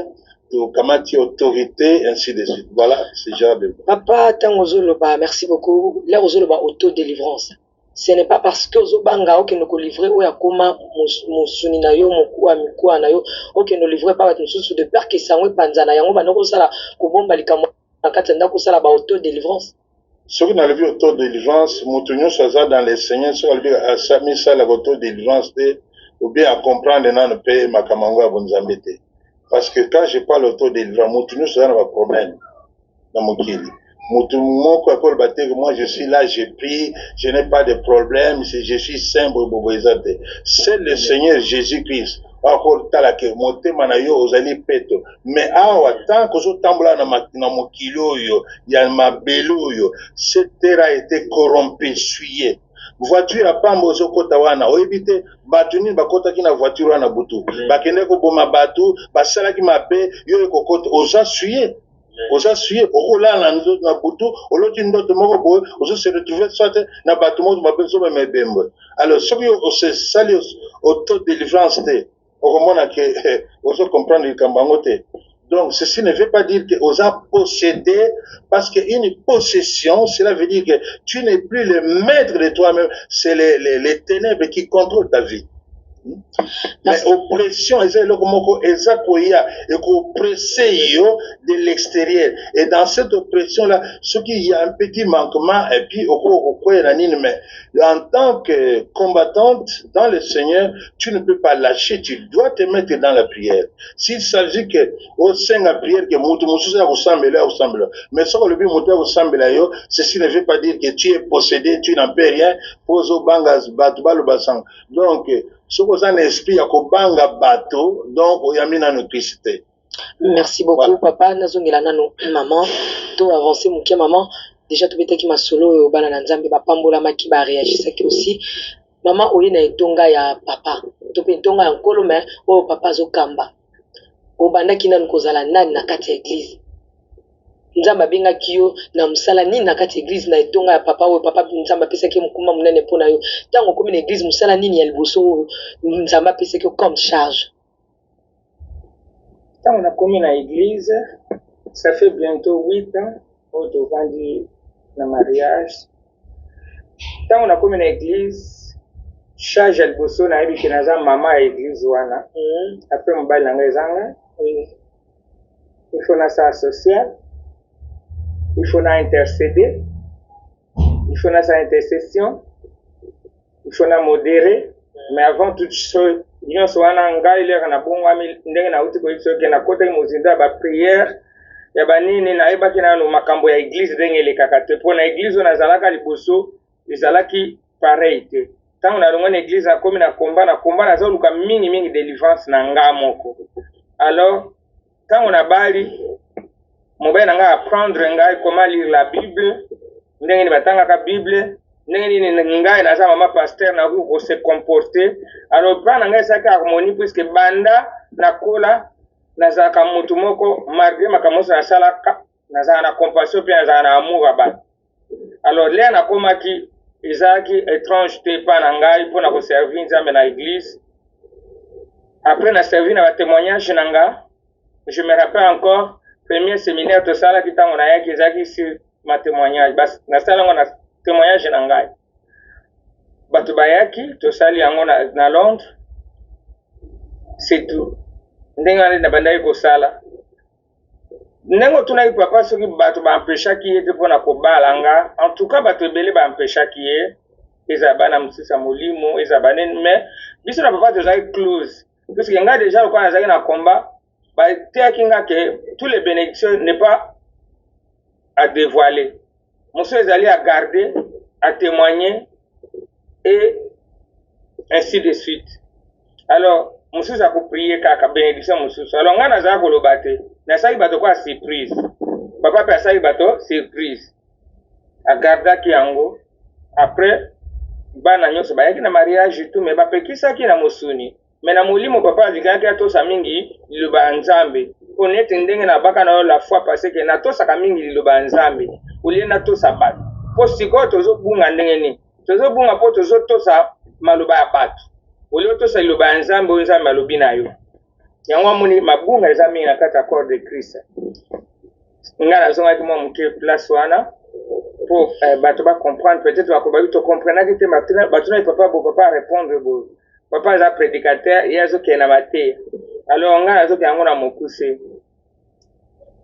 A: tokamati autorité, ainsi de suite. Voilà ce genre de
B: Papa, ntango ozoloba, merci beaucoup, l'heure ozoloba auto délivrance, ce n'est pas parce que ozobanga okende kolivrer oyo akoma mosuni na yo, mokuwa mikuwa na yo, okende olivrer pa bato mosusu, de peur ke sango epanzana yango, banda kosala kobomba likambo na kati ya ndako, kosala ba auto délivrance?
A: Soki nalobi auto délivrance, moto nyonso aza dans le Seigneur, soki alobi misalaka auto délivrance te, ou bien acomprendre nano mpe makambo yango ya bonzambe te. Parce que quand je parle auto délivrance, moto nyonso aza na baproblème na mokili. Moto moko akoloba te: "Moi, je suis là, je prie, je n'ai pas de problème, je suis saint." Boye boye eza te. C'est le Seigneur Jésus Christ akotala ke motema na yo ozali peto. Mais awa, tant kozotambola na mokili oyo ya mabele oyo, cette terre a été corrompue, souillée. Voiture ya pamba ozokɔta wana, oyebi te bato nini bakɔtaki na voiture wana butu, bakende koboma bato, basalaki mabe. Yo ekokɔta, oza souillé, oza souillé. Okolala na butu, oloti ndoto moko boye, ozose retrouver soit na bato moko mabe, ozobema ebembe. Alors soki osesali auto délivrance te, okomona ke ozocomprendre likambo yango te. Donc ceci ne veut pas dire que oza possédé, parce que une possession, cela veut dire que tu n'es plus le maître de toi-même, c'est les ténèbres qui contrôlent ta vie. Mais oppression eza eloko moko eza koya ekooppresse yo de l'extérieur, et dans cette oppression là, soki il y a un petit manquement et puis okoki kokwea na nini. Mais en tant que combattante dans le Seigneur, tu ne peux pas lâcher, tu dois te mettre dans la prière. S'il s'agit que osenga prière ke moto mosusu ya kosambela, ya kosambela, mais soki olobi moto ya kosambela yo, ceci ne veut pas dire que tu es possédé, tu n'en peux rien, po ozobanga bato baloba sango. Donc soki oza na esprit ya kobanga bato, donc oyambi nano Krist te.
B: Merci beaucoup, voilà. Papa, nazongela nano maman, to avance moke. Maman, déjà tobetaki masolo oyo, bana na Nzambe bapambolamaki, baréagisaki aussi. Mama, oye na etonga ya papa to mpe etonga ya Nkolo, me oyo papa azokamba, obandaki nanu kozala nani na kati ya église? Nzambe abengaki yo na mosala nini na kati ya église, na etonga ya papa oyo papa Nzambe apesaki mokumba monene mpo na yo? Ntango okomi na église, mosala nini ya liboso oyo Nzambe apesaki yo comme charge?
C: Ntango nakomi na église, ça fait bientôt 8 ans oyo tovandi na mariage. Ntango nakomi na église, charge ya liboso, nayebi ke naza mama ya église wana. Après mobali na ngai eza ngai. Il faut nasala social, il faut na intercéder, il faut nasala intercession, il faut na modérer. Mais avant toute chose, nyonso wana, ngai l'heure nabongwami, ndenge nauti koyebi, soki nakotaki mozindo ya baprière ya banini, nayebaki nano makambo ya église ndenge elekaka te, mpo na église oyo nazalaka liboso ezalaki pareil te. Ntango nalongwa na église, nakomi na komba, na komba nazoluka mingimingi délivrance na nga moko. Alors ntango nabali, mobali na ngai apprendre ngai comment lire la Bible, ndenge nini batangaka Bible, ndenge nini ngai naza mama pasteur nakoki kose comporter. Alors plan na ngai esalaki harmonie, puisque banda nakola nazalaka motu moko, malgré makambo nyonso nasalaka, nazalaka na compassion mpe nazalaka na amour ya bato. Alors l'heure nakomaki, ezalaki étrange te epa na ngai mpona koservir Nzambe na église. Après na servi na batémoignage na nga. Je me rappelle encore, premier séminaire tosalaki ntango nayaki ezalaki sur ma témoignage. Nasala yango na témoignage na ngai. Bato bayaki, tosali yango na, na Londres. C'est tout. Ndenge wana nabandaki kosala. Ndenge otunaki papa soki bato baempeshaki ye te mpo na kobala nga, en tout cas bato ebele baempeshaki ye, ezala bana mosusu ya molimo, ezala banini, mais biso na papa tozalaki close. Puisque nga deja lokola nazalaki na combat, bateyaki nga ke tous les bénédictions n'est pas à dévoiler. Mosusu ezali à garder, à témoigner et ainsi de suite. Alors, mosusu akoprier kaka bénédiction mosusu. Alors ngai nazala koloba te, nasalaki bato kwa surprise. Papa mpe asalaki bato surprise. Agardaki yango. Après, bana nyonso bayaki na mariage tout, mais bapekisaki na mosuni. Mais na molimo papa alingaki atosa mingi liloba ya Nzambe. Mpo neti ndenge nabaka na yo la fois passée ke natosaka mingi liloba ya Nzambe au lieu natosa bato. Mpo sikoyo tozobunga ndenge nini? Tozobunga mpo tozotosa maloba ya bato au lieu otosa liloba ya Nzambe oyo Nzambe alobi na yo. Yango amoni mabunga eza mingi na kati ya corps de Christ. Nga nazongaki mwa moke place wana mpo eh, bato ba comprendre peut-être bakobaki to comprenaki te batunaki papa bo papa répondre boye. Papa aza predicateur, ye azokende na mateya. Alors ngai nazokende yango na mokuse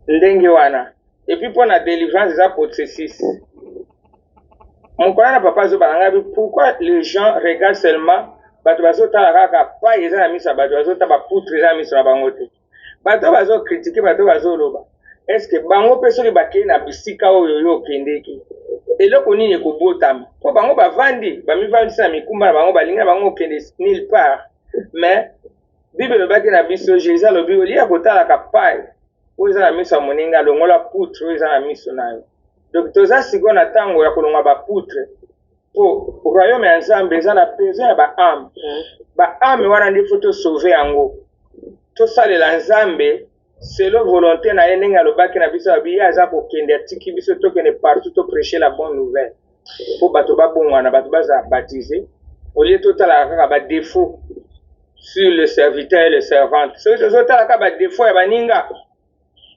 C: ndenge wana. Et puis mpo na delivrance eza processus. Mokolo na papa azobala ngai, pourquoi les gens regardent seulement bato bazotala kaka paille eza na miso ya bato, bazotala ba poutre eza na miso na bango te. Bato bazo critiquer, bato bazoloba, est ce que bango mpe soki bakei na bisika oyo yo okendeki, eloko nini ekobotama? Mpo bango bavandi, bamivandisi na mikumba na bango, balingi na bango kokende nulle part. Mais Bible elobaki na biso, Jésus alobi, olie ya kotalaka paille oyo eza na miso ya moninga, longola poutre oyo eza na miso na yo. Donc toza sikoyo na ntango ya kolonga ba poutre, mpo royaume ya Nzambe eza na besoin ya ba ame. Ba ame wana nde faut to sauver yango, tosalela Nzambe selon volonté na ye, ndenge alobaki na biso, abi ye aza kokende, atiki biso tokende partout to prêcher la bonne nouvelle mpo bato babongwana, bato bazala baptise, au lieu totalaka kaka ba défaut sur le serviteur et le servante. Soki tozotala kaka ba défaut ya baninga,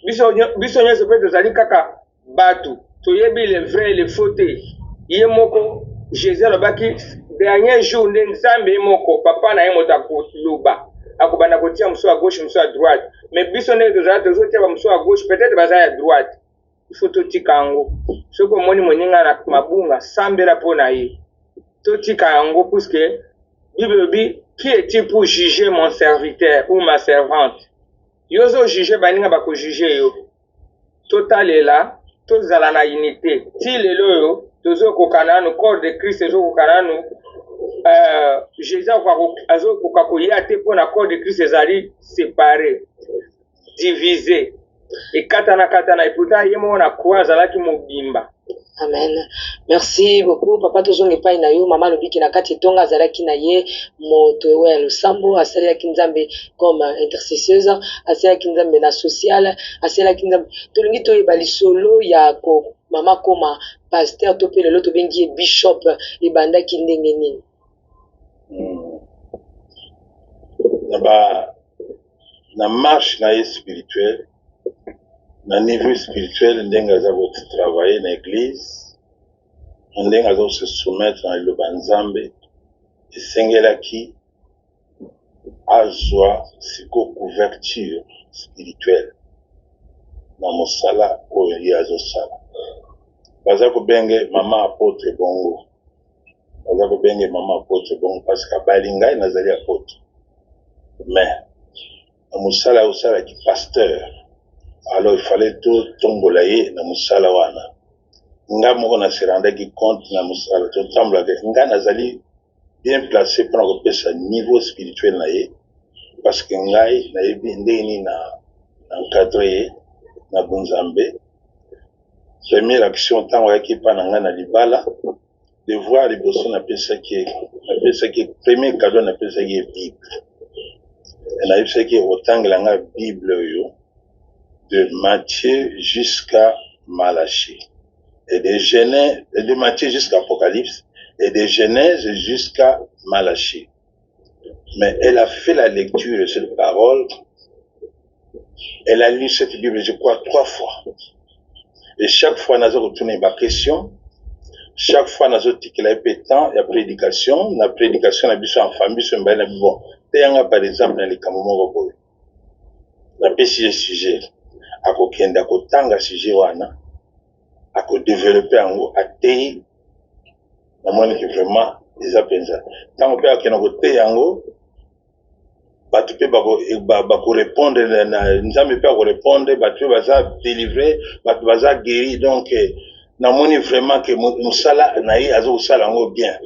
C: biso biso nyonso mpe tozali kaka bato, toyebi le vrai le faux te. Ye moko Jésus alobaki dernier jour nde Nzambe ye moko papa na ye moto akoloba, akobanda kotia mosusu ya gauche, mosusu ya droite. Mais biso ndenge tozala tozotia ba mosusu ya gauche, peut-être baza ya droite. Il faut totika yango. Soki omoni moninga na mabunga, sambela mpo na ye. Totika yango puisque Bible elobi qui es-tu pour juger mon serviteur ou ma servante? Yo ozo juger baninga, bako juger yo. Totalela, tozala na unité. Ti lelo oyo tozokoka nanu, corps de Christ ezokoka nanu, Jésus azokoka koya te mpo na corps de Christ ezali séparé, divisé, ekatana katana, et pourtant ye moko na croix azalaki mobimba.
B: Amen. Merci beaucoup papa. Tozonga epai na yo. Mama alobiki na kati etonga azalaki na ye moto oyo ya losambo, asalelaki Nzambe comme intercesseuse, asalelaki Nzambe na social, asalelaki Nzambe. Tolingi toyeba lisolo ya ko mama koma pasteur to mpe lelo tobengi ye bishop, ebandaki ndenge nini?
A: Na ba na marche na ye spirituelle, na niveau spirituel, ndenge aza kotravailler na église, na ndenge aza kose soumettre na liloba Nzambe, esengelaki azwa siko couverture spirituelle na mosala oyo ye azosala. Baza kobenge mama apôtre bongo, baza kobenge mama apôtre bongo parce que abali ngai, nazali apôtre, mais na mosala osalaki pasteur. Alors il fallait totombola ye na mosala wana. Nga moko na se rendaki compte na mosala totambolaka, nga nazali bien placé mpona kopesa niveau spirituel na ye, parce que ngai nayebi ndenge nini na encadre ye na bonzambe. Première action, ntango ayaki epa na ngai na libala, devoir liboso napesaki, napesaki premier cadeau, napesaki ye Bible. Nayebisaki ye kotangela ngai Bible oyo de Matthieu jusqu'à Malachie et de Genèse, de Matthieu jusqu'à Apocalypse et de Genèse jusqu'à Malachie. Mais elle a fait la lecture de cette parole. Elle a lu cette Bible, je crois, 3 fois. Et chaque fois, naza kotuna ba question. Chaque fois nazotikela ye mpe temps ya prédication, na prédication na biso en famille, biso mibale na bon teyanga par exemple na likambo moko boye, napesi ye sujet, akokende akotanga sujet wana, akodevelope yango, ateyi. Namoni ke vraiment eza mpenza ntango mpe akenda koteya yango, bato mpe bakorepondre na Nzambe, mpe akorepondre bato mpe baza délivre, bato baza guéri. Donc namoni vraiment ke mosala na ye aza kosala yango bien.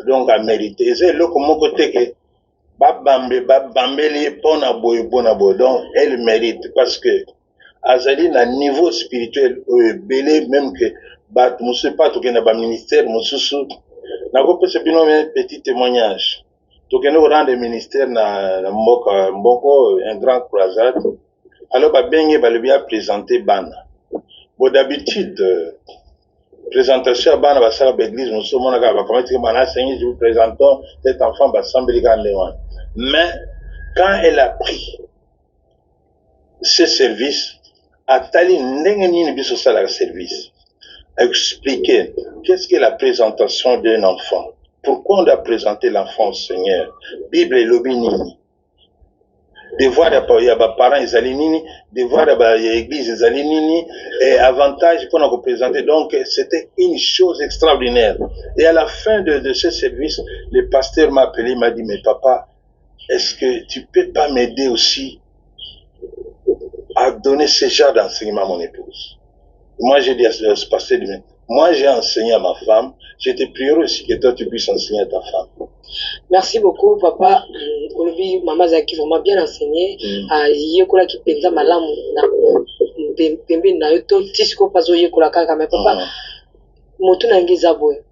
A: Donc amérite, eza eloko moko te ke babambe babambeli ye mpona boye mpona boye. Donc elle mérite parce que azali na niveau spirituel oyo ebele, même ke bato mosusu epa tokende na baministère mosusu. Nakopesa bino un petit témoignage. Tokende korendre ministère na mboka mboko, un grand croisade. Alors babenge, balobi aprésente bana. Bon, d'habitude présentation ya bana basala baeglise mosusu, omonaka bakamati bana, asengi: "Je vous présentons cet enfant", basambeli kaka ndenge wana. Mais quand elle a pris ce service, atali ndenge nini biso osalaka service, expliquer qu'est-ce que la présentation d'un enfant, pourquoi on doit présenter l'enfant au Seigneur, Bible elobi nini, devoir ya baparent ezali nini, devoir ya église ezali nini, et avantage mpona koprésenter. Donc c'était une chose extraordinaire. Et à la fin de ce service, le pasteur m'a appelé, il m'a dit: "Mais papa, est-ce que tu peux pas m'aider aussi à donner ce genre d'enseignement à mon épouse?" Moi, j'ai dit à ce pasteur: "Moi, j'ai enseigné à ma femme, je te prierai aussi que toi tu puisses enseigner à ta femme."
B: Merci beaucoup, papa. Olobi mama azalaki vraiment bien enseigné, ayekolaki mpenza malamu na pembeni na yo, to ti sikoyo mpe azoyekola kaka. Mais papa, motu na yango eza boye: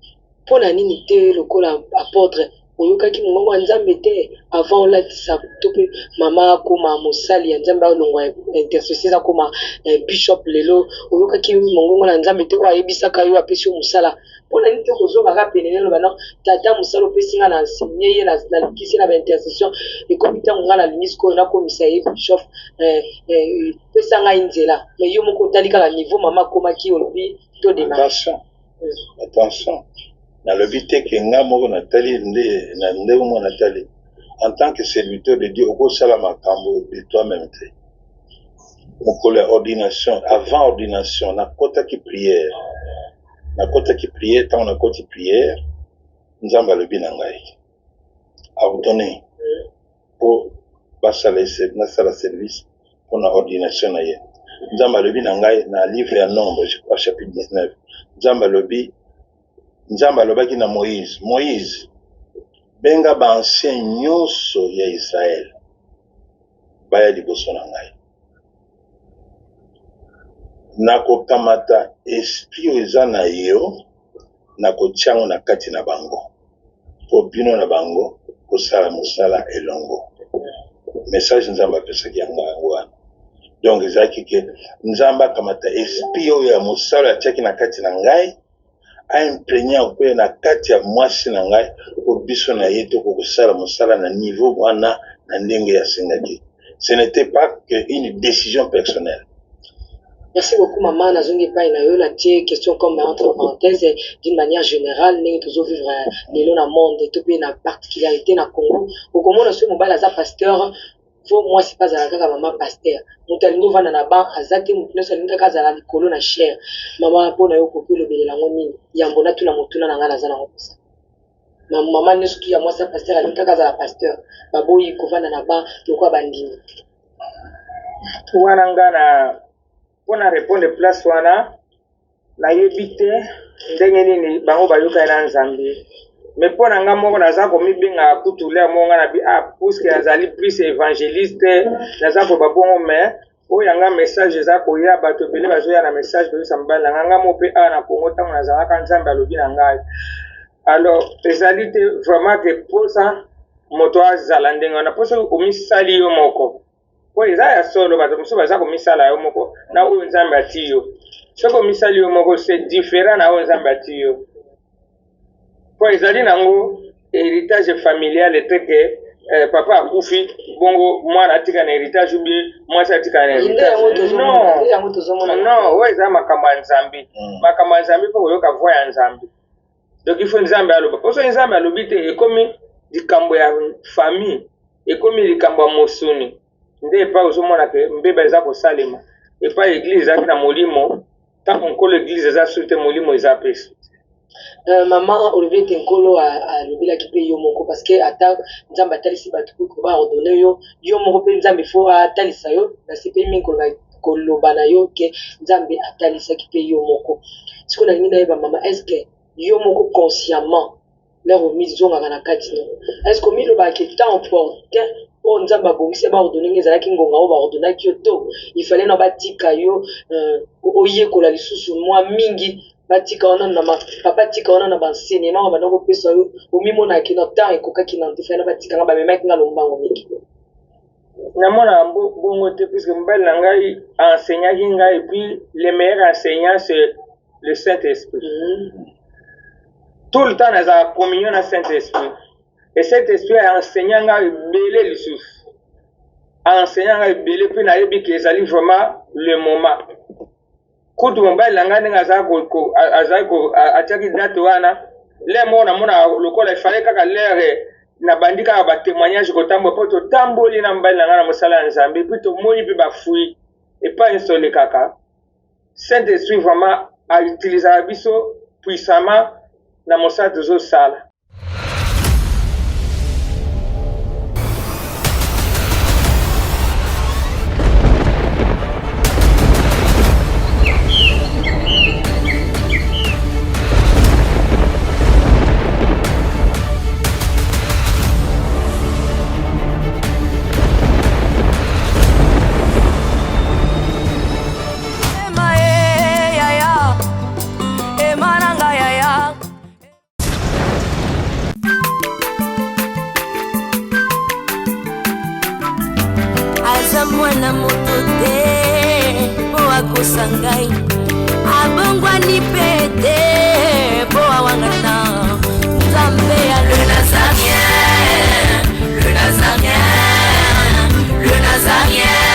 B: mpo na nini te, lokola apôtre, oyokaki mongongo ya Nzambe te avant olatisa to mpe mama akóma mosali ya Nzambe, alongwa intercesseur, akóma bishop lelo? Oyokaki mongongo na Nzambe te oyo ayebisaka yo, apesi yo mosala? Mpo na nini te kozongaka pene eloba: "No tata, mosala opesi nga, na enseigné ye, nalekisi ye na baintercession, ekomi ntango nga nalingi sikoyo nakomisa ye bishop, pesa ngai nzela"? Mais yo moko otali kaka niveau mama akomaki, olobi to démarre.
A: Attention, attention, nalobi te ke nga moko natali nde na ndenge moko natali. En tant que serviteur de Dieu, okosala makambo de toi-même te. Mokolo ya ordination, avant ordination, nakɔtaki prière, nakɔtaki prière. Ntango nakɔti prière, Nzambe alobi na ngai: "Ordonne mpo basala, nasala service mpona ordination na ye." Nzambe alobi na ngai na livre ya Nombre, je crois chapitre 19, Nzambe alobi, Nzambe alobaki na Moïse: "Moïse, benga baancien nyonso ya Israele baya liboso na ngai. Nakokamata esprit oyo eza na yo, nakotia yango na kati na bango mpo bino na bango kosala mosala elongo." Message Nzambe apesaki yango, yango wana. Donc ezalaki ke Nzambe akamata esprit oyo ya mosala atiaki na kati na ngai, aimprégné mpe na kati ya mwasi na ngai, mpo biso na ye tokokosala mosala na niveau wana na ndenge asengaki. Ce n'était pas que une décision personnelle.
B: Merci beaucoup, maman. Nazongi epai na yo, natie question comme entre parenthèse. D'une manière générale, ndenge tozovivre lelo na monde to mpe na particularité na Congo, okomona soki mobali aza pasteur, fo mwasi mpe azala kaka mama pasteur. Moto alingi ovanda na ban aza te, moto nyonso alingi kaka azala likolo na chaire. Mama, mpo na yo, okoki olobelela yango nini? Yambo natuna motuna na ngai, naza nango kosa mama nyonso tu ya mwasi ya pasteur alingi kaka azala pasteur, baboyi kovanda na ban lokola bandimi.
C: Wana nga na mpona répondre place wana, nayebi te ndenge nini bango bayokani na Nzambe. Mais mpo na nga moko, naza komibengaka kutu lere moko nga na bi ah, puisque nazali plus évangéliste, naza koba bongo. Mais oyo yanga message eza koya, bato ebele bazoya na message koyebisa mobali na nga. Nga mo mpe awa na Kongo, ntango nazalaka, Nzambe alobi na ngai. Alors ezali te vraiment ke mposa moto azala ndenge wana, mpo soki omisali yo moko, po eza ya solo, bato mosusu baza komisala yo moko na oyo Nzambe ati yo. Soki omisali yo moko, c'est différent na oyo Nzambe ati yo, po ezali nango héritage familial te ke papa akufi, bongo mwana atika na héritage ou bien mwasi atika na héritage. Non, non, oyo eza makambo ya Nzambe. Makambo ya Nzambe, mpo koyoka voix ya Nzambe. Donc il faut Nzambe aloba. Po soki Nzambe alobi te, ekomi likambo ya famille, ekomi likambo ya mosuni. Nde epai ozomona ke mbeba eza kosalema. Epai eglise ezalaki na molimo, ntango nkolo eglise eza su te, molimo eza pe su te.
B: Mama olobi ete nkolo alobelaki mpe yo moko, parce que ata Nzambe atalisi bato mpo ba ordonne yo, yo moko mpe Nzambe fo atalisa yo. Nasepeli mingi koloba na yo ke Nzambe atalisaki mpe yo moko. Sikoyo nalingi nayeba mama, est ce que yo moko consciemment lere omizongaka na kati no, est ce que omilobaka ke temps opportun oyo Nzambe abongisi ba ordonne nga ezalaki ngonga oyo ba ordonnaki yo, to il fallait na batika yo oyekola lisusu mwa mingi, batika wana na papa, tika wana na ba enseignement oyo banda kopesa yo, omimonaki na temps ekokaki na te, fallait na batika nga, bamemaki nga lombango mingi?
C: Namona bongo te, puisque mobali na ngai enseignaki ngai, et puis le meilleur enseignant, c'est le Saint-Esprit. Tout le temps nazala communion na Saint-Esprit, et Saint-Esprit aenseignant ngai ebele lisusu, aenseignant ngai ebele, mpe nayebi ke ezali vraiment le moment. Kutu mobali na ngai, ndenge azalaki, atiaki date wana, l'heure moko namona lokola efale kaka l'heure nabandi kaka batémoignage kotambola, mpo totamboli na mobali na ngai na mosala ya Nzambe, puis tomoni mpe bafruit epai nyonso tolekaka. Saint Esprit vraiment autilisaka biso puissamment na mosala tozosala.
D: Ema e yaya, ema na nga yaya. Aza mwana moto te mpo akosa ngai, abongwani mpe te mpo awangana Nzambe ya le Nazarien, le Nazarien, le Nazarien.